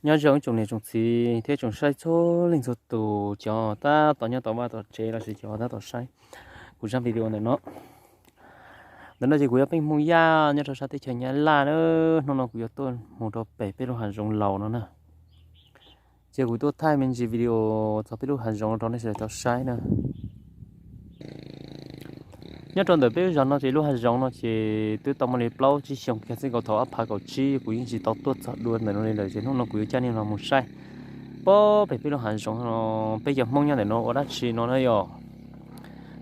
Nyob zoo ib tsoom niam tsoom txiv thiab tsoom saib txhua leej txhua tus, cov tab tom nyob tom vaj tom tsev lossis cov tab tom saib kuv zaj video ntawm no. Ntawm no ces kuv yog Peej Hmoo Yaj nyob rau sab teb chaws Nyab Laj na. Hnub no kuv yuav tuaj mus rau pem peb lub hav zoov laus no na. Ces kuv tuaj thaij me ntsis video txog peb lub hav zoov rau nej sawv daws tau saib na. Nyob rau ntawm peb lub zos no ces lub hav zoov no ces twb tau muaj li plaub tsib xyoos kiag txij nkaus thaum ob phav kaum tsib kuv yeej tsis tau tuaj txog dua ntawm no li lawm, ces hnub no kuv yuav coj nej los mus saib puag pem peb lub hav zoov no, peb cov Hmoob nyob ntawm no ua dab tsi no na yom.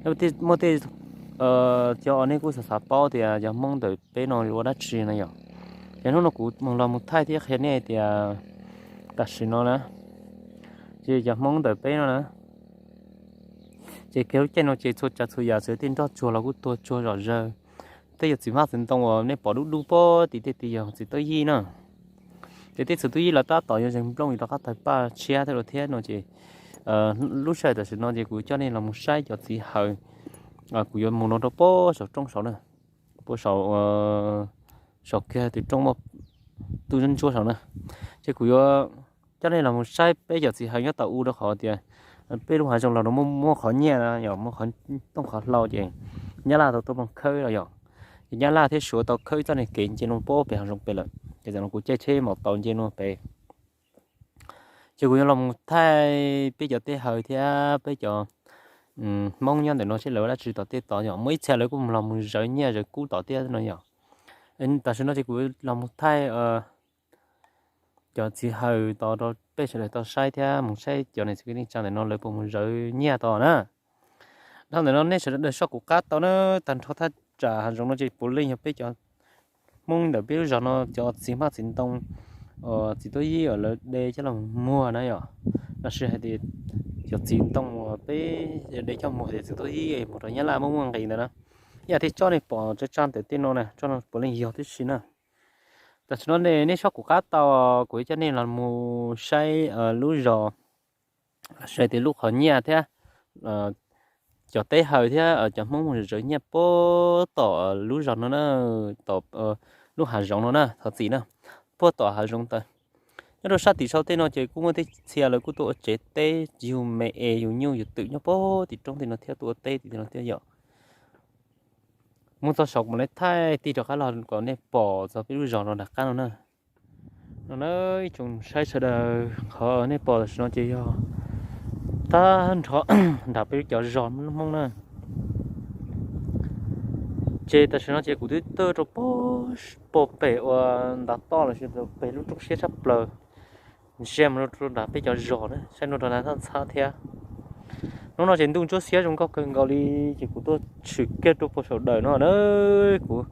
Muaj tej, cov uas nej kuj xav xav paub tias cov Hmoob ntawm peb no ua dab tsi no yom. Ces hnub no kuv mus los mus thaij thiab qhia nej tias tam sim no na, ces cov Hmoob ntawm peb no na, ces kiag lub caij no ces txhua tsav txhua yam txawm tej nroj tsuag los kuj tuag tsuag zom zaws. Tej yog txiv hmab txiv ntoo uas nej pom dub dub puag tim tej tid yog txiv tub yij na. Ces tej txiv tub yij los tab tom yuav zeeg nplooj rov qab tawg paj tshiab thiab lawm thiab no ces lub sij hawm tam sim no ces kuv coj nej los mus saib cov txiv hawm. Kuv yuav mus no rau puag saum roob saud na, puag saum, saum kiag tus roob muaj tub ntsuab ntsuab saud na. Ces kuv yuav coj nej los mus saib peb cov txiv hawm nyob tau ub rau qhov tias peb lub hav zoov laus no muaj, muaj qhov nyiaj yom, muaj qhov tooj qhov hlau ces Nyab Laj tau tuaj poob khawb los yom. Ces Nyab Laj thiab Suav tau khawb txoj niag kev nce no puag pem hav zoov pem lawm, ces tam no kuv caij tsheb maum taus nce no pem. Ces kuv yuav los mus thaij peb cov tej hawm thiab peb cov Hmoob nyob ntawm no seb lawv ua dab tsi tom tej tod yom. Muaj ib txhia lawv kuj los mus zawv nyiaj zawv kub tom tej no yom. Tam sim no ces kuv los mus thaij cov txiv hawm tod rau peb sawv daws tau saib thiab mus saib cov niam txiv kwv tij neej tsa ntawm no lawv puas mus zawv nyiaj tod na. Dhau ntawm no nej sawv daws soj kuv qab tau na, tag nrho thaj tsam hav zoov no ces puav leej yog peb cov Hmoob ntawm peb lub zos no cov txiv hmab txiv ntoo, txiv tub yij uas lawv de coj los muag na yom. Lossis hais tias cov txiv ntoo uas peb de coj muag tias txiv tub yij mus rau Nyab Laj muaj muaj nqis ntawd na. Ib yam thiaj tsob nej pom tsa tsa ntawm tej no na, tsob no puav leej yog tib si na. Tam sim no nej soj kuv qab tau, kuv coj nej los mus saib lub zos, saib tias lub qhov nyiaj thiab cov teb hawm thiab cov Hmoob mus zawv nyiaj puag tom lub zos no na, tom lub hav zoov no na, thov txim na, puag tom hav zoov tawd. Nyob rau sab tim sau tej no ces kuj muaj tej txhia lawv kuj tuaj ua tsev teb, yug me es yug nyuj yug twm nyob puag tim roob tej no thiab, tuaj ua teb tim no thiab yom. Mus txog saum mam li thaij tig rov qab los kom nej pom txog peb lub zos no nram qab no na. No na, ib tsoom saib sawv daws, qhov nej pom tam sim no ces yog tag nrho nram peb lub cov zos Hmoob na. Ces tam sim no ces kuv twb tuaj rau puag pem ua ntav toj lossis pem lub roob siab tshaj plaws, ntsia mus rau nram peb cov zos na, saib no rau nram ntxhab thiab. Hnub no ces ntuj ntsuab xiab zoo nkauj kawg nkaus li, ces kuv tuaj tshwm kiag rau puag saum dawm no na. Kuv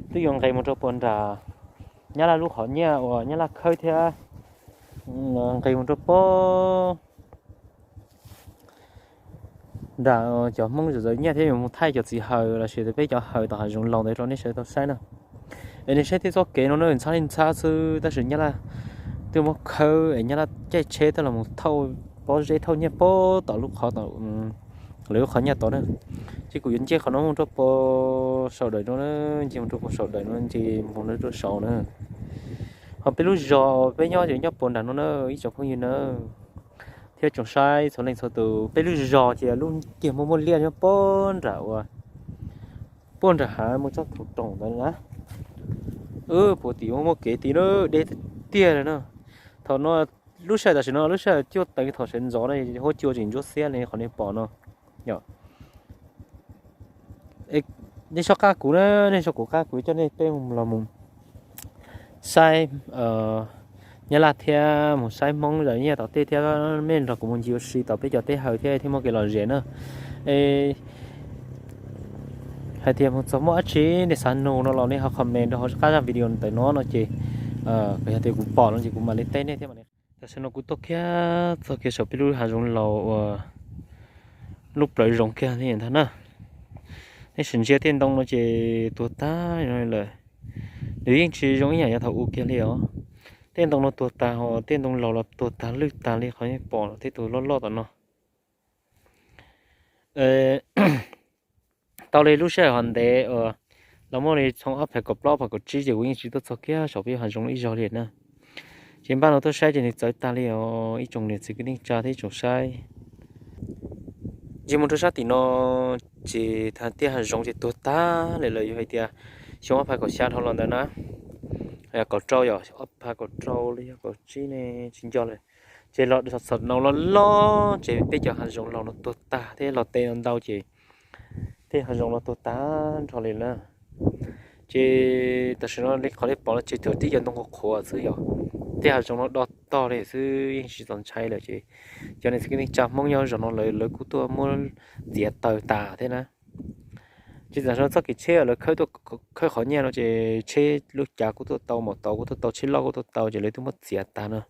twb yuav nqis mus rau puag nram Nyab Laj lub qhov nyiaj uas Nyab Laj khawb thiab, nqis mus rau puag nram cov Hmoob zawv nyiaj thiab yuav mus thaij cov txiv hawm lossis peb cov hawm tom hav zoov laus ntawd rau nej sawv daws tau saib na. Es nej saib tej txoj kev no na ntxhab li ntxhab xwb tab sis Nyab Laj twb muab khawb es Nyab Laj caij tsheb tuaj los mus thauj pob zeb thauj nyiaj puag tom lub qhov, lawv lub qhov nyiaj tod na. Ces kuv yuav nce qhov no mus rau puag saum dawm no na, nce mus rau puag saum dawm no, nce mus rau saud na. Ho peb lub zos peb nyob ces nyob puag nram no na, ib tsoom phooj ywg na, thiab tsoom saib txhua leej txhua tus, peb lub zos ces lub kiag muaj muaj liaj nyob puag nram ua, puag nram hav mus txog thaum rooj ntawd na. Puag tim muaj muaj kev tid na, deb tiag tiag li na. Thaum no, lub sij hawm tam sim no lub sij hawm cuaj teev, thaum sawv ntxov no huab cua tseem ntsuab xiab li qhov nej pom no yom. Nej soj qab kuv na, nej soj kuv qab kuv coj nej peb los mus saib Nyab Laj thiab mus saib Hmoob zawv nyiaj tom tej thiab, nej nrog kuv mus ncig ua si tom peb cov teb hawm thiab thiaj muaj kev lom zem na. Hais tias mus txog muaj dab tsi nej xav nug no los nej ho comment rau hauv qab zaj video ntawm no no ces, yog tias kuv pom no ces kuv mam li teb nej thiab. Tam sim no kuv tuaj kiag txog kiag saum peb lub hav zoov laus uas lub plawv zoov kiag li ntag na. Nej sim ntsia tej ntoo no ces tuag tag li no lawm. Nws yeej tsis zoo ib yam yog thaum ub kiag li os. Tej ntoo no tuag tag, ho tej ntoo laus los tuag tag lwj tag li qhov nej pom tej tus loj loj tom no. Tau li lub sij hawm hov ntev uas los muaj li xyoo ob phav kaum plaub ob phav kaum tsib ces kuv yeej tsis tuaj txog kiag saum peb hav zoov ib zaug li na. Ces npaj no tuaj saib ces nws txawv tag li os ib tsoom niam txiv kwv tij neej tsa thiab ib tsoom saib. Ces mus rau sab tim no ces tiaj hav zoov ces tuag tag li lawm, yog hais tias xyoo ob phav kaum xya dhau los ntawd na, kaum rau yom, ob phav kaum rau los yog kaum tsib ne, tsis nco lawm. Ces los txhom no loj loj ces peb cov hav zoov laus no tuag tag thiab los tes no ntau ces tej hav zoov no tuag tag nrho li na. Ces tam sim no li qhov li pom no ces tsuas tib cov ntoo qhuav qhuav xwb yom. Tej hav zoov no do tog li xwb yeej tsis txaus ntshai lawm ces cov niam txiv kwv tij neej tsa Hmoob nyob zos no lawv lawv kuj tuaj muab txiav taws tas thiab na. Ces tam sim no txoj kev tsheb lawv khawb tuaj khawb qhov nyiaj no ces tsheb lub cav kuj tuaj tau, maum taus kuj tuaj tau, tsheb loj kuj tuaj tau ces lawv twb muab txiav tas na.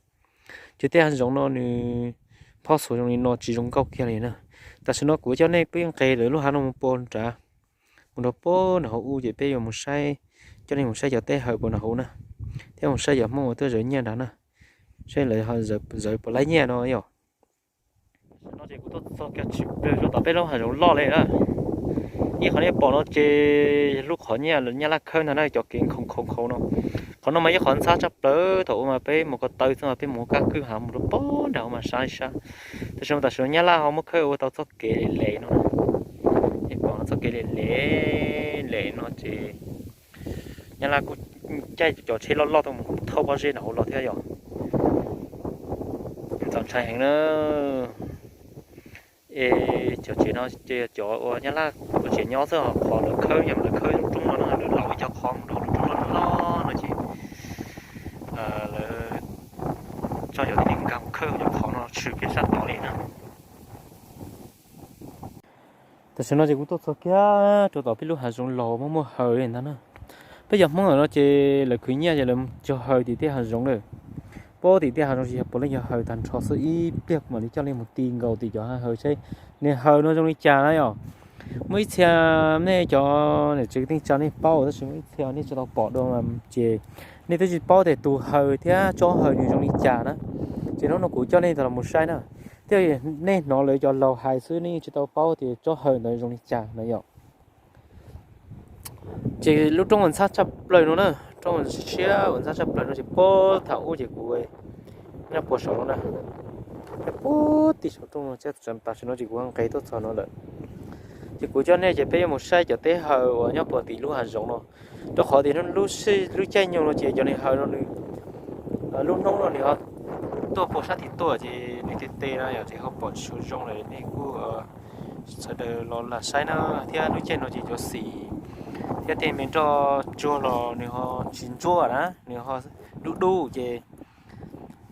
Ces tej hav zoov no nws phob xuas zoo li no tsis zoo nkauj kiag li na. Tam sim no kuv coj nej peb nqes lawv lub hav no mus puag nrad, mus rau puag nram hauv ub ces peb yuav mus saib, coj nej mus saib cov teb hawm puag nram hauv na, thiab mus saib cov Hmoob uas tuaj zawv nyiaj nrad na, saib lawv zawv puas laib nyiaj no yom. Tam sim no ces kuv tuaj txog kiag tsis plag rau tom peb lub hav zoov loj li na. Ib qhov nej pom no ces lub qhov nyiaj, nyab laj khawb ntag na, cov kev nkhaus nkhaus nkhaus no. Qhov no mas ib qhov ntxhab tshaj plaws, thaum ub mas peb mus ko taw xwb mas peb mus ua kab kwj hav mus rau puag nrad ua mas saib saib. Tam sim no, tam sim no nyab laj ho muab khawb ua tau txoj kev le le no. Nej pom txoj kev le le, le no ces nyab laj kuj caij cov tsheb loj loj tuaj mus thauj pob zeb nram hauv los thiab yom. Txaus ntshai heev na. Es cov tsev no ces cov uas nyab laj ua tsev nyob xwb, qhov lawv khawb yog lawv khawb lub roob no na, lawv laus ib co qhov mus rau lub roob loj loj no ces lawv tso cov tib neeg nkag mus khawb cov qhov no tshwm kiag sab tod li na. Tam sim no ces kuv tuaj txog kiag rau tom peb lub hav zoov laus muaj muaj hawm li ntag na. Peb cov Hmoob ntawm no ces lawv khwv nyiaj ces lawv cog hawm tim tej hav zoov lawm. Puag tim tej hav zoov ces yog puav leej yog hawm tag nrho xwb, ib pliag kuv mam li coj nej mus ti nkaus tim cov hav hawm saib niag hawm no zoo li cas na yom. Muaj ib txhia nej cov niam txiv kwv tij neej tsa nej paub tab sis muaj ib txhia nej tsis tau pom dua ces nej twb tsis paub tias tus hawm thiab tsob hawm nws zoo li cas na. Ces hnub no kuv coj nej los mus saib na. Thiab nej hnov lawv cov laus hais xwb, nej tsis tau paub tias tsob hawm ntawd zoo li cas na yom. Ces lub roob uas ntxhab tshaj plaws no na, roob uas siab uas ntxhab tshaj plaws no ces puag thaum ub ces kuv nyob puag saum no na, nyob puag tim saum roob no thiab tam sim no ces kuv nqes tuaj txog no lawm. Ces kuv coj nej ces peb yuav mus saib cov teb hawm uas nyob puag tim lub hav zoov no, rau qhov tias lub caij nyoog no ces cov niag hawm no nws, lub hnub no nws ho tuaj puag sab tim tuaj ces nws tej teb na yom ces ho pom tsis tshua zoo lawm, nej kuj sawv daws los lam saib na. Thiab lub caij no ces cov xim thiab tej me nroj tsuag los nws ho tsis ntsuab na, nws ho dub dub ces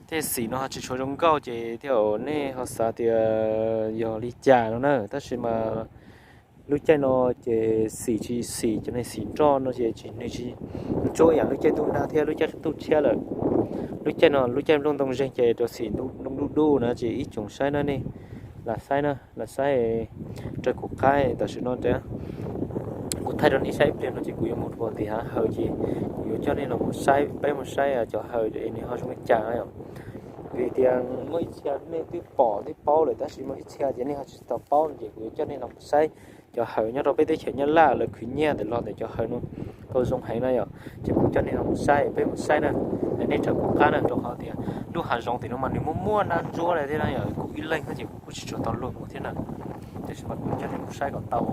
tej xim no ho tsis tshua zoo nkauj ces thiaj nej ho xav tias yog li cas no na. Tab sis mas lub caij no ces xim tsis xim, cov niag xim nroj no ces tsis, nws tsis ntsuab yam lub caij ntuj nag thiab lub caij ntuj tshiab lawm. Lub caij no lub caij nplooj ntoo zeeg ces cov xim ntoo dub dub na ces ib tsoom saib na nej, lam saib na, lam saib raws kuv qab tam sim no. Kuv thaij rau nej saib ib pliag no ces kuv yuav mus rau tim hav hawm ces kuv yuav coj nej los mus saib, peb mus saib cov hawm es nws ho zoo li cas na yom. Vim tias muaj ib txhia nej twb pom twb paub lawm tab sis muaj ib txhia ces nej ho tsis tau paub no ces kuv yuav coj nej los mus saib cov hawm nyob rau peb teb chaws Nyab Laj lawv khwv nyiaj ntawm los ntawm cov hawm no tau zoo heev na yom. Ces kuv coj nej los mus saib, peb mus saib na, nej raws kuv qab na, rau qhov tias lub hav zoov tim no mas nws muaj muaj nab ntsuab li thiab na yom, kuv ib leeg xwb ces kuv kuj tsis tshua tau luag mus thiab na. Tiam sis mas kuv coj nej mus saib kom tau,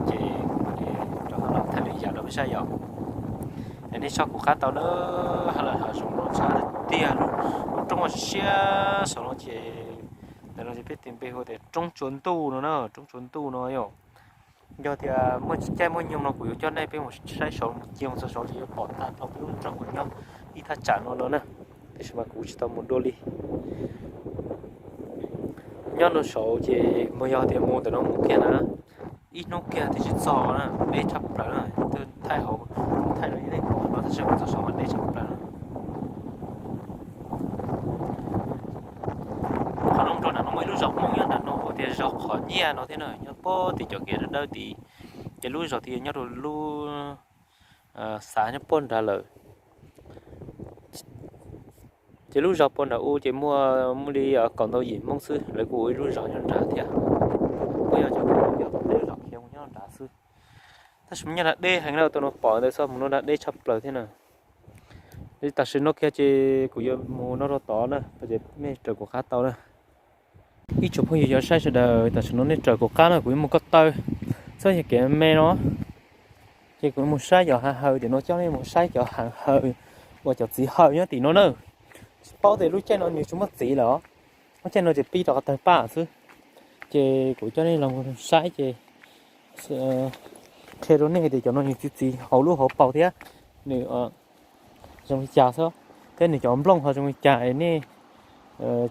ces kuv mam li rov qab los thaij lwm yam rau peb saib yom. Nej tso kuv qab tau na, hav zoov no ntxhab tiag, lub roob siab saud no ces, ntawm no ces peb tis npe hu tias roob tsua ntuj no na, roob tsua ntuj no yom. Yog tias muaj caij muaj nyoog no kuv yuav coj nej peb mus saib saud, mus cia mus txog saud ces yuav pom tag nrho peb lub nroog uas nyob ib thaj tsam no no na. Tiam sis mas kuv tsis tau mus dua li. Nyob rau saud ces mas yog tias mus ntawm no mus kiag na, ib hnub kiag twb tsis txog na, deb tshaj plaws na. Thaij hauv, thaij no yeej pom no tab sis mus txog saud mas deb tshaj plaws na. Qhov no rau nram no muaj ib lub zos Hmoob nyob nram no hu tias zos Qhov Nyiaj no thiab na, nyob puag tim cov kev dawb dawb tid. Ces lub zos tid nyob rau lub xav nyob puag nrad lawm. Ces lub zos puag nrad u ces muaj, muaj li kaum ntau yim Hmoob xwb, lawv kuj ua ib lub zos nyob nrad thiab. Kuj yog cov, yog tom tej zos khiav mus nyob nrad xwb. Tab sis mas nyob nrad deb heev na, tus no pom ntawd xwb, mus nrad deb tshaj plaws thiab na. Tam sim no kiag ces kuv yuav mus no rau tod na, ces nej raws kuv qab tau na. Ib tsoom phooj ywg cov saib sawv daws, tam sim no nej raws kuv qab na, kuv yuav mus ko taw txog yog kev me no, ces kuv mus saib cov hav hawm tim no, coj nej mus saib cov hav hawm uas cov txiv hawm nyob tim no na. Tsis paub tias lub caij no nws tsis muaj txiv lawm os. Lub caij no ces pib rov qab tawg paj xwb. Ces kuv coj nej los saib ces qhia rau nej tias cov no nws txiv txiv hauv lub hauv paus thiab, nws zoo li cas xwb, thiab nws cov nplooj ho zoo li cas es nej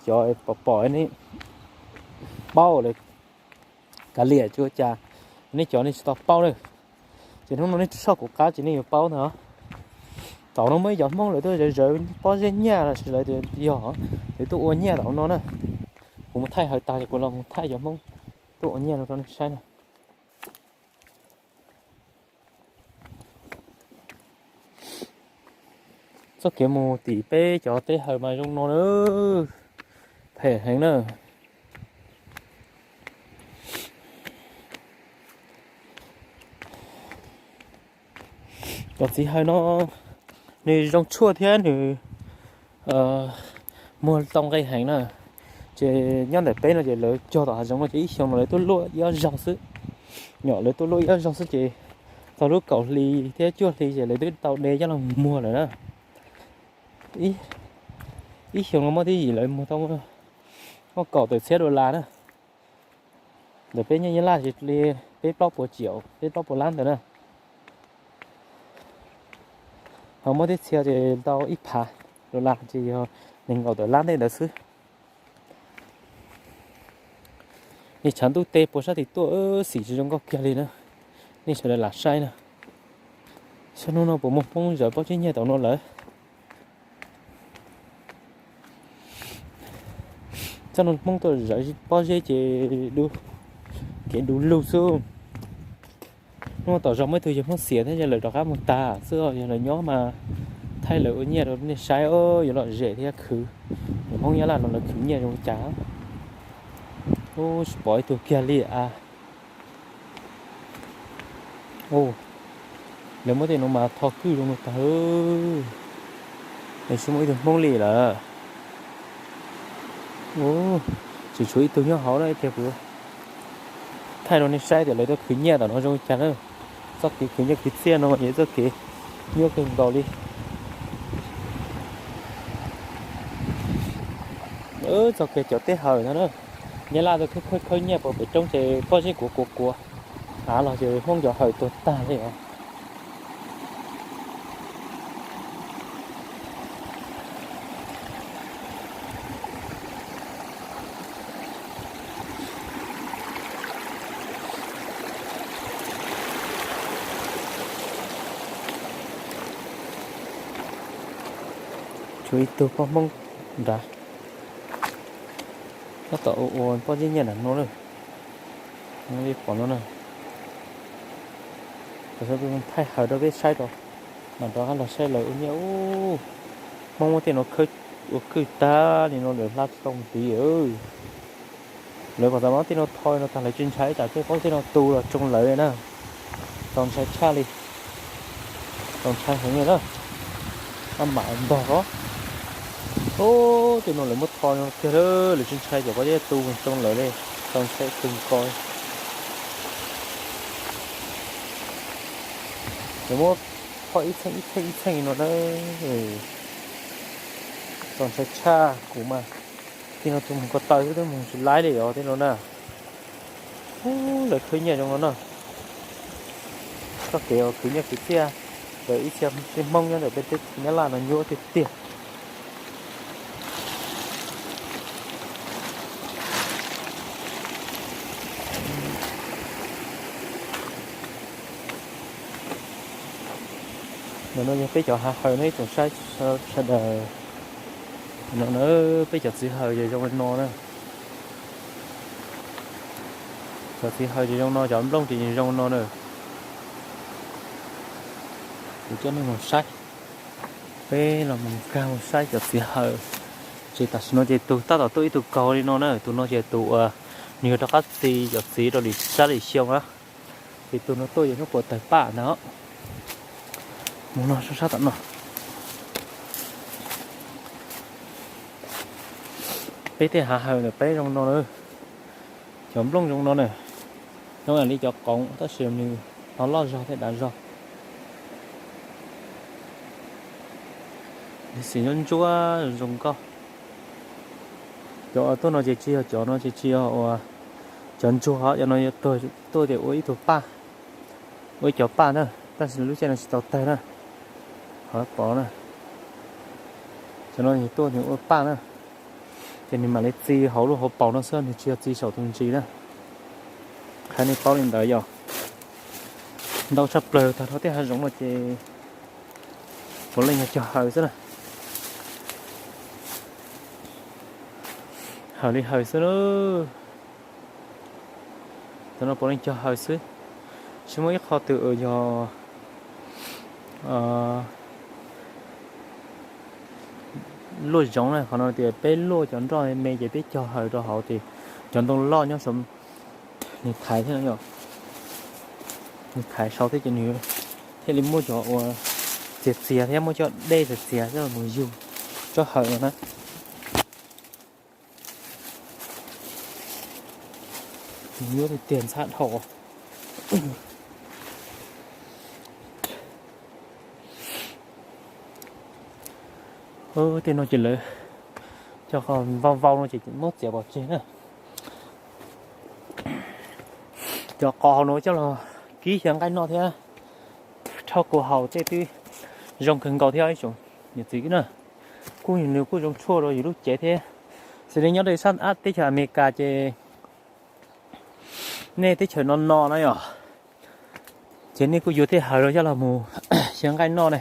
cov pom pom nej paub lawm kav liam tsis ua cas, nej cov nej tsis tau paub na. Ces hnub no nej soj kuv qab ces nej yuav paub ntag. Thaum no muaj ib cov Hmoob lawv tuaj zawv zawv pob zeb nyiaj los sis lawv tias yog lawv tuaj ua nyiaj tom no na. Kuv mus thaij hawm tas ces kuv los mus thaij cov Hmoob tuaj ua nyiaj no rau nej saib na. Txoj kev mus tim peb cov teb hawm mas zoo no na, phem heev na. Cov txiv hawm no nws zoo tshuaj thiab nws muag tau nqe heev na. Ces nyob ntawm peb no ces lawv cog tom hav zoov no ces ib xyoos no lawv tuaj luaj ib ob zaug xwb. Nyom lawv tuaj luaj ib ob zaug xwb ces txog lub kaum hli thiab cuaj hli ces lawv twb tau de coj los muag lawm na. Ib xyoos no muaj tib yim lawv muag tau muaj kaum tawm txhiab dollar na. Ntawm peb nyob Nyab Laj ces li peb plaub puas tsiaum, peb plaub puas lab ntawd na. Ho muaj tib txhia ces tau ib phav dollar ces yog nees nkaum tawm lab ntej ntawd xwb. Niag tshav ntuj teb puag sab tim tuaj xim tsis zoo nkauj kiag li na. Nej sawv daws lam saib na. Saib hnub no puas muaj Hmoob zawv pob zeb nyiaj tom no lawm. Txoj no Hmoob tuaj zawv pob zeb ces kev du lug xwb. Hnub no tom zos muaj ib tug yawg Hmoob xiam thiab, yog lawv rov qab mus tag xwb, yog lawv nyob mas thaij lawv ua nyiaj rau nej saib, yuav lom zem thiab khwv. Yawg Hmoob Nyab Laj no lawv khwv nyiaj zoo li cas. Ub, tsis pom ib tug kiag li a. Lawv muab tej no mas tho kwj zoo no tag. Tsis muaj ib tug Hmoob li lawm. Tseem tshuav ib tug nyob hauv na, ib pliag kuv thaij rau nej saib tias lawv tuaj khwv nyiaj tom no zoo li cas na. Txoj kev khwv nyiaj khwv txiaj no mas yog txoj kev nyuaj kawg nkaus li. Txoj kev cov teb hawm no na, Nyab Laj tuaj khawb khawb nyiaj puag pem roob ces pob zeb kuav kuav kuav, av los ces Hmoob cov hawm tuag tag li os. Tshuav ib tug poj Hmoob nrad, tab tom ua ua pob zeb nyiaj nram no na. Pom no na, thaij hawm rau peb saib rau, mam rov qab los saib lawv ua nyiaj ub. Hmoob muab tej no khawb ua kwj tag li no lawm hla tsis tau mus tid. Lawv kom tau muab tej no tho no tag lawv tsis ntshai tsam tej pob tej no tu los tsoo lawv na. Txaus ntshai tshaj li, txaus ntshai heev li na. Maj mam ntog os. Ub, tej no lawv muab tho no kiag lawm, lawv tsis ntshai tsam pob zeb tu mus tsoo lawv li. Txaus ntshai kawg nkaus. Lawv muab tho ib txheej ib txheej ib txheej no na. Txaus ntshai tshaj, kuv mas tej no tus mus ko taw xwb twb mus tsis laib li os tej no na. Ub, lawv khwv nyiaj zoo no na. Txoj kev uas khwv nyiaj khwv txiaj ntawm ib txhia tib Hmoob nyob ntawm peb teb Nyab Laj no nyuaj tiag tiag. Ntawm no yog peb cov hav hawm no ib tsoom saib sawv daws. No na, peb cov txiv hawm ces zoo li no na. Cov txiv hawm ces zoo no, cov nplooj ces zoo no na. Kuv coj nej mus saib, peb los mus nkag mus saib cov txiv hawm. Ces tam sim no ces tus tab tom tuaj ib tug kaug li no na, tus no ces tus uas nws yuav rov qab txi cov txiv rau lwm sab lwm xyoo na. Ces tus no tuaj yog hnub puas tawg paj ntag. Mus no sab sab tom no. Peb tej hav hawm ntawm peb zoo no na, cov nplooj zoo no na, zoo ib yam li cov qoov tab sis nws ho loj zog thiab dav zog. Nws xim ntsuab ntsuab zoo nkauj. Cov tuaj no ces tsis yog, cov no ces tsis yog ua cov ntsuag, cov no yog tuag tuaj tias ua ib tug paj, ua ib cov paj na, tab sis lub caij no tsis tau tawg na. Qhov pov na, cov no yog tuaj nws ua paj na, ces nws mam li txi hauv lub hauv paus no xwb, nws tsis yog txi saum tus ntsis na. Qhia nej paub li ntawd yog ntau tshaj plaws tag nrho tej hav zoov no ces puav leej yog cog haws xwb na. Haws li haws xwb na. Cov no puav leej cog haws xwb. Tsis muaj ib qho twg yog luaj zoov na, qhov no tias peb luaj cov nroj me ces peb cog haws rau hauv ces cov ntoo loj nyob saum nws thaiv thiab, nws thaiv saud thiab ces nws thiaj li muaj cov ua txias txias thiab muaj cov dej txias txias coj los yug tsob haws no na. Yuav tiag tiag ntxhab dhau. Tej no ces lawv cog qhov vau vau no ces muab txiav pov tseg na. Cov qos hauv no coj los kib xyaw nqaij noj thiab rhaub kua haus tej twb zoo kawg nkaus thiab ib tsoom niam txiv na. Kuj nws kuj zoo tshuaj rau yus lub cev thiab. Xws li nyob rau sab teb chaws Amelikas ces nej teb chaws no no na yom, ces nej kuj yuav tej haws rau coj los mus xyaw nqaij noj ne,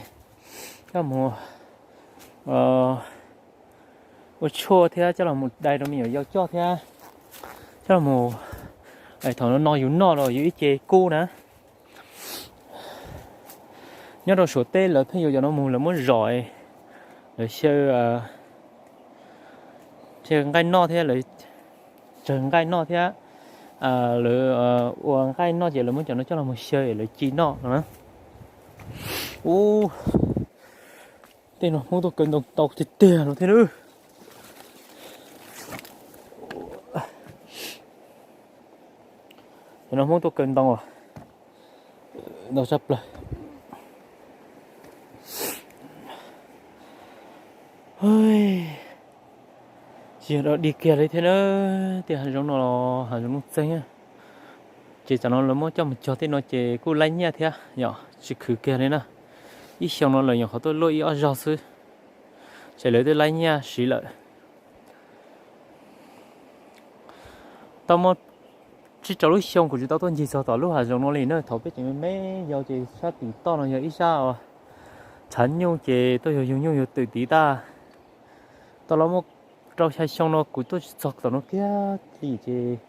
coj los mus ua tshuaj thiab coj los mus dai rau me nyuam yaus coj thiab coj los mus, thaum no no yus noj los yus ib ce kub na. Nyob rau Suav teb lawv pheej yuav cov no mus lawv muab zom, lawv xyaw, xyaw nqaij noj thiab lawv tsawg nqaij noj thiab, lawv ua nqaij noj ces lawv muab cov no coj los mus xyaw lawv ci noj no na. Ub, tej no Hmoob tuaj kaw ntoo tau tiag tiag no thiab na. Cov no Hmoob tuaj kaw ntoo ntau tshaj plaws. Tsis yog dog dig kiag li thiab na, tej hav zoov no los hav zoov nuj txeeg. Ces tam no lawv muab coj mus cog tej no ces kuj laib nyiaj thiab yom, tsis khwv kiag li na. Ib xyoo no lawv nyuam qhuav tuaj luaj ib ob zaug xwb, ces lawv twb laib nyiaj siv lawm. Tau muaj tsib rau lub xyoo kuv tsis tau tuaj ncig txog tom lub hav zoov no li na. Thaum peb tseem me me yau ces sab tim toj no yog ib sab tshav nyuj ces tuaj yug yug nyuj yug twm tid tag. Tau los muaj rau xya xyoo no kuv tuaj tsis txog tom no kiag li ces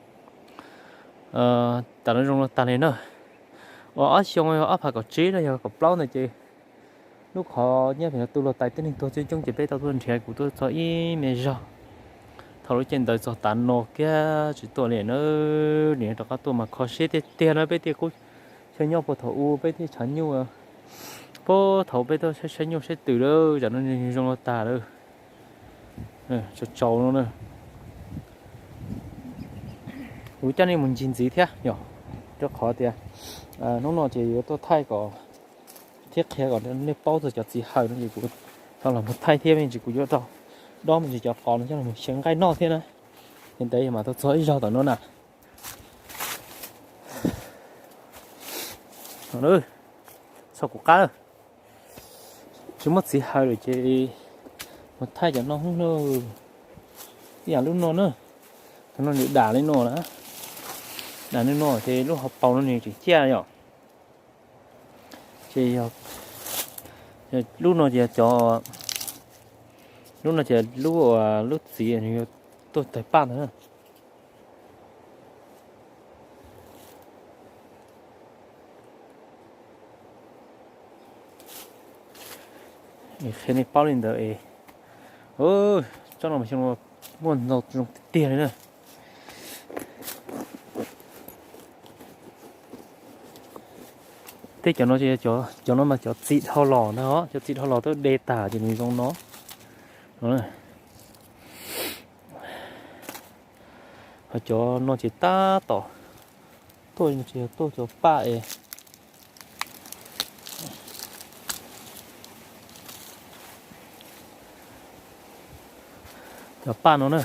tam no zoo no tag li na. Uas ob xyoo ob phav kaum tsib los yog kaum plaub ntawd ces lub qhov nyiaj pem no tu luag tais tib neeg tuag coob coob ces peb tau tuaj nrhiav kuv tuaj txog ib me zog. Thaum lub caij ntawd txog tav no kiag tsis tuaj li na. Nim no rov qab tuaj mas kho siab tiag tiag na, peb tej qub chaw nyob puag thaum ub peb tej tshav nyuj, puag thaum peb tuaj saib nyuj saib twm lawm, tam no zoo no tag lawm. Tsaus tsaus no na. Kuv coj nej mus ncig ntxiv thiab yom, rau qhov tias hnub no ces yuav tuaj thaij kom thiab qhia kom nej paub txog cov txiv haws no ces kuv tau los mus thaij thiab, me ntsis kuv yuav tau dob me ntsis cov qos no coj los xyaw nqaij noj thiab na. Ces ntawd yog mas tau txog ib zaug tom no na. Txog kuv qab, tsis muaj txiv haws lawm ces mus thaij cov no hnub no. Ib yam lub no na, cov no nws dam li no na, dam li no ces lub hauv paus no nws tseem ciaj yom. Ces lub no ces cov, lub no ces lub, lub txiv nws yuav tuaj tawg paj ntawd na. Qhia nej paub li ntawd es, tsob no mas xyoo no muaj ntau zoo tiag tiag li na. Tej cov no, cov no mas cov txi dhau los ntag, cov txi dhau los twb de tag ces nws zoo no. No, Ho cov no ces tab tom tuaj, tsis yog tuaj, cov paj es, cov paj no na,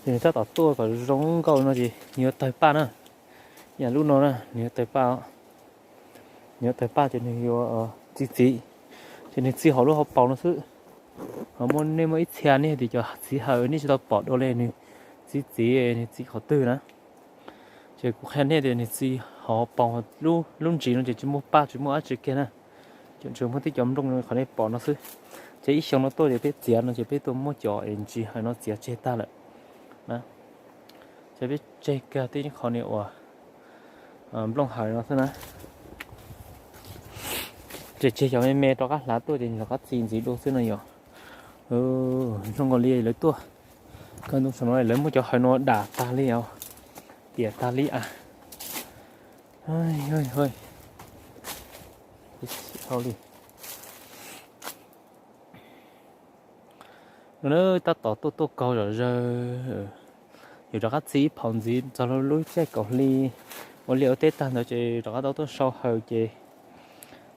ces nws tab tom tuaj kom zoo nkauj no ces nws yuav tawg paj na. Yam lub no na nws yuav tawg paj, nws yuav tawg paj ces nws yuav txi txiv, ces nws txi hauv lub hauv paus no xwb. Ho muaj, nej muaj ib txhia nej tias cov txiv haws nej tsis tau pom dua li, nws txi txiv, nws txi qhov twg na? Ces kuv qhia nej tias nws txi hauv paus, lub ntsis no ces tsis muaj paj tsis muaj dab tsi kiag na. Ces tsuas muaj tib cov nplooj qhov nej pom no xwb. Ces ib xyoo no tuaj ces peb txiav no ces peb tuaj muab cov es ntsis haws no txiav tseg tag lawm na. Ces peb tseg kiag tib qhov ni uas nplooj haws no xwb na. Ces tseg cov me me rov qab hlav tuaj ces rov qab txi ntxiv dua xwb no yom. Zoo nkaus li lawv tuaj kawg ntoo saum no lawv muab cov haws no dam tag li os, tiam tag li a. Hau li. No na, tab tom tuaj tuaj kaug zom zaws. Yuav rov qab txi ib phaum ntxiv txog lub caij kaum hli, ua liaj ua teb tag ntawd ces rov qab tau tuaj sau haws ces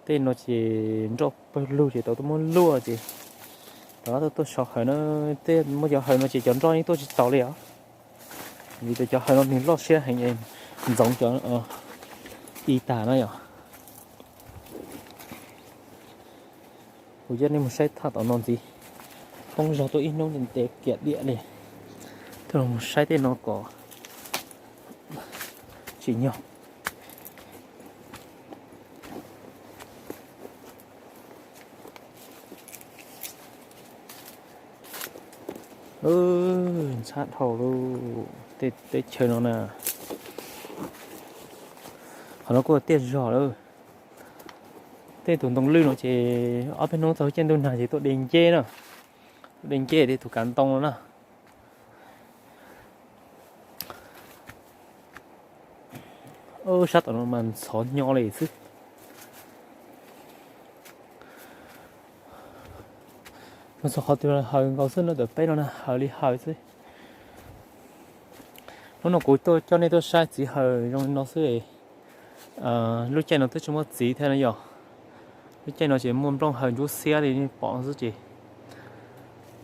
tej no ces nroj pawg lug ces tau tuaj muab luaj ces rov qab tuaj tuaj sau haws na. Tej muab cov haws no ces cov nroj yeej tuaj tsis taus li os, vim tias cov haws no nws loj siab heev, ntxoov cov i tag na yom. Kuv coj nej mus saib thaj tom no ntxiv, poob zog tuaj ib hnub ntev kiag diam li. Tuaj los mus saib tej no kom tsim nyog. Ntxhab dhau lawm, tej teb chaws no na. Qhov no kuj tiaj zog lawm. Tej tus ntoo lwj no ces ob peb hnub txog caij ntuj nag ces tuaj de nceb na, tuaj de nceb tej tus kav ntoo no na. Sab tom no mas ntxhov nyo li xwb. Mus txog qhov twg haws nkaus xwb no, tam peb no na haws li haws xwb. Hnub no kuv tuaj coj nej tuaj saib txiv haws zoo li no xwb. Lub caij no twb tsis muaj txiv thiab na yom. Lub caij no ces muaj nplooj haws ntsuab xiab li nej pom xwb ces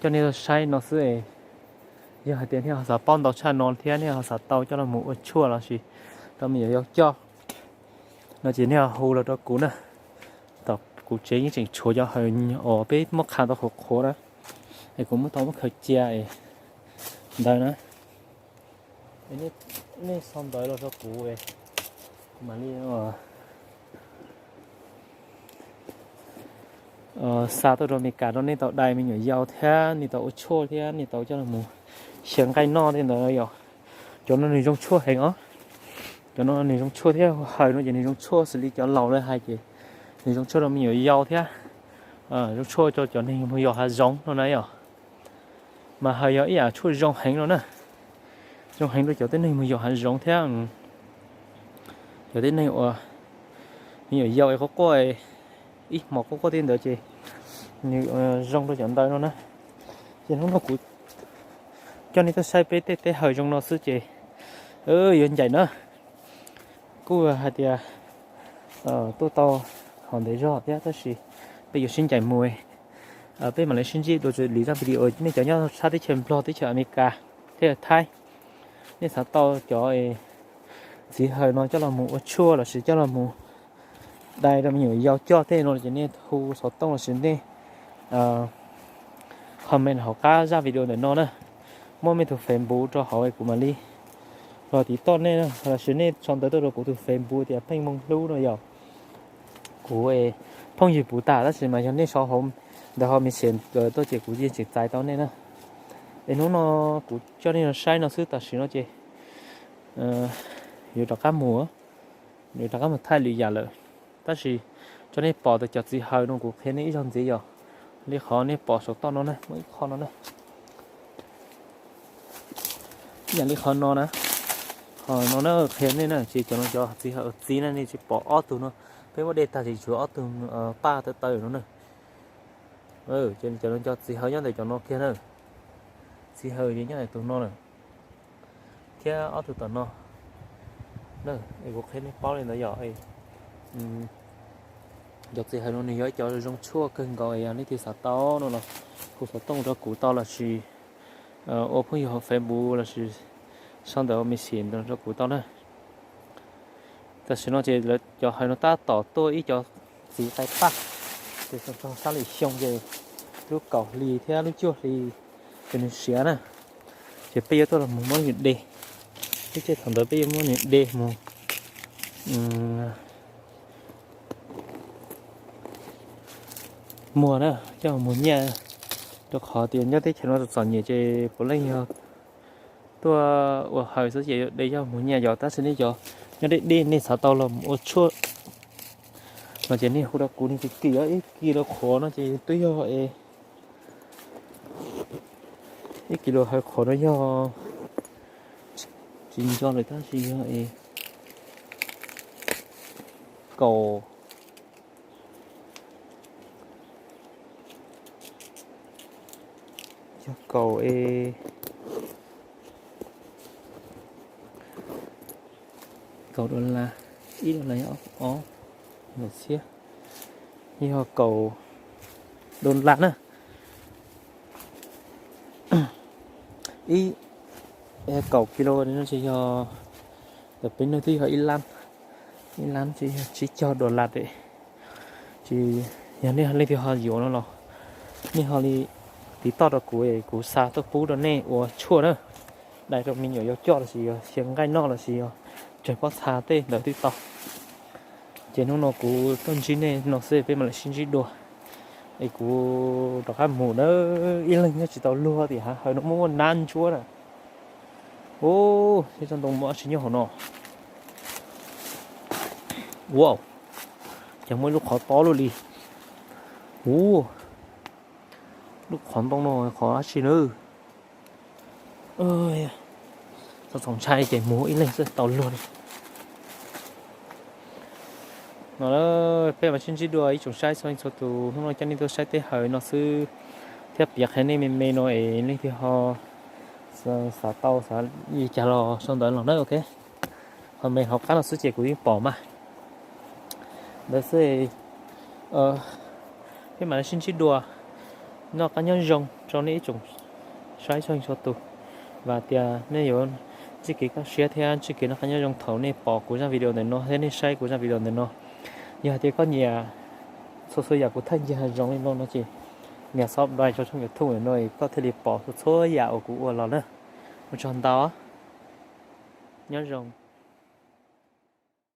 coj nej tuaj saib no xwb. Yog hais tias nej ho xav paub ntau tshaj no thiab nej ho xav tau coj los mus ua tshuaj los sis rau me nyuam yaus coj no ces nej ho hu los rau kuv na. Tom kuv tsev yeej tseem tshuav cov haws uas peb muab qha tau qhuav qhuav na, es kuv muab tau muab khaws cia ntawd na. Nej xa ntawv los rau kuv, kuv mam li xa tuaj rau Amelikas rau nej tau dai me nyuam yaus thiab nej tau ua tshuaj thiab nej tau coj los mus xyaw nqaij noj tej ntawd yom. Cov no nws zoo tshuaj heev os. Cov no nws zoo tshuaj thiab, haws no ces nws zoo tshuaj xws li cov laus lawv hais ces nws zoo tshuaj rau me nyuam yaus thiab zoo tshuaj rau cov neeg mus yos hav zoov no na yom. Mas haws yog ib yam tshuaj zoo heev no na, zoo heev rau cov tib neeg mus yos hav zoov thiab cov tib neeg uas me nyuam yaus es quaj quaj, ib hmos quaj quaj tej ntawd ces nws zoo rau cov ntawd no na. Ces hnub no kuv coj nej tuaj saib peb tej teb haws zoo no xwb ces yuav ncaim na. Kuj hais tias tuaj tau hov ntev zog thiab tab sis peb yuav sib ncaim mus, peb mam li sib ntsib dua li zaj video. Nej cov nyob sab teb chaws Nplog, teb chaws Amelikas, teb chaws Thaib, nej xav tau cov txiv haws no coj los mus ua tshuaj los sis coj los mus dai rau me nyuam yaus coj tej no ces nej hu xov tooj los sis nej comment hauv qab zaj video ntawm no na. Muab mej tus Facebook rau hauv kuv mam li los tiv toj nej na, los sis nej sau ntawv tuaj rau kuv tus Facebook tias Pheej Moo Hlub no yom. Kuv phooj ywg puv tas tab sis mas yog nej sau hauv ntawv hauv Messenger tuaj ces kuv yeej tseem txais tau nej na. Es hnub no kuv coj nej los saib no xwb, tam sim no ces yuav rov qab mus, yuav rov qab mus thaij lwm yam lawm. Tab sis coj nej pom tias cov txiv haws no kuv qhia nej ib zaug ntxiv yom, li qhov nej pom saum toj no na, muaj ib qho no na. Yam li qhov no na, qhov no na qhia nej na, ces cov no cov txiv haws txiv na, nej tsis pom ob tug no, peb muab de tag ces tshuav ob tug paj taw taw no na. Ces cov no cov txiv haws nyob ntawm cov no kiag na, txiv haws ces nyob ntawm tus no na. Thiab ob tug tom no, es kuv qhia nej paub li ntawd yom. Cov txiv hawm no nws yog ib cov zoo tshuaj kawg nkaus, yog leej twg xav tau no los hu xov tooj rau kuv tau lossis ua phooj ywg hauv Facebook lossis sau ntawv ua message rau kuv tau na. Tam sim no ces lawv cov hawm no tab tom tuaj ib co txiv qai paj, ces txog sab lwm xyoo ces lub kaum hli thiab lub cuaj hli ces nws siav na, ces peb yuav tuaj los mus muab nws de. Lub caij thaum ntawd peb yuav muab nws de mus muag na, coj mus nyiaj, rau qhov tias nyob teb chaws no txom nyem ces puav leej yog tuaj ua hawm xwb ces yuav de coj mus nyiaj yom. Tab sis nej cov nyob deb deb nej xav tau los ua tshuaj no ces nej hu rau kuv, nws kim kim ib kis lus qhuav no ces twb yog es, ib kis lus hawm qhuav no yog, tsis nco lawm tab sis yog es kaum, yog kaum es, kaum dollar, ib dollar yog ob, kaum txhiab, yog kaum dollar na. Ib, kaum kis lus no ces yog, tam peb no twb yog ib lab, ib lab ces yog tsib caug dollar. Ces yog nej leej twg ho yuav no los nej ho li tiv toj rau kuv, kuv xa tuaj pub rau nej ua tshuaj na, dai rau me nyuam yaus coj lossis yog xyaw nqaij noj lossis yog tsawg pob txha tej ntawd twb tau. Ces hnub no kuv tuaj ntsib nej no xwb, peb mam li sib ntsib dua. Es kuv rov qab mus na, ib leeg nyob tsis tau luag tias hav hawm no muaj muaj nab ntsuab na. Ub, tej tsob ntoo muaj dab tsi nyob hauv no. Ua, ces muaj ib lub qhov tob luaj li. Ub, lub qhov ntoo no qhov dab tsi na. Txaus ntshai ces mus ib leeg xwb tau luag li. No peb mam sib ntsib dua ib tsoom saib txhua leej txhua tus, hnub no coj nej tuaj saib tej hawm no xwb thiab piav qhia nej me me no es leej twg ho xav tau xav li cas los sau ntawv los na, ok. Ho me hauv qab no xwb ces kuv yeej pom mas. Ntawd xwb, peb mam li sib ntsib dua, noj qab nyob zoo rau nej ib tsoom saib txhua leej txhua tus. Vam tias nej yuav ntsib kev kaj siab thiab ntsib kev noj qab nyob zoo thaum nej pom kuv zaj video ntawm no thiab nej saib kuv zaj video ntawm no. Yog hais tias koj nyiam txhua txhua yam kuv thaij nce hav zoov li no no ces nias subscribe rau tshooj YouTube ntawm no es koj thiaj li pom txhua txhua yam uas kuv ua los na. Ua tsaug ntau, nyob zoo.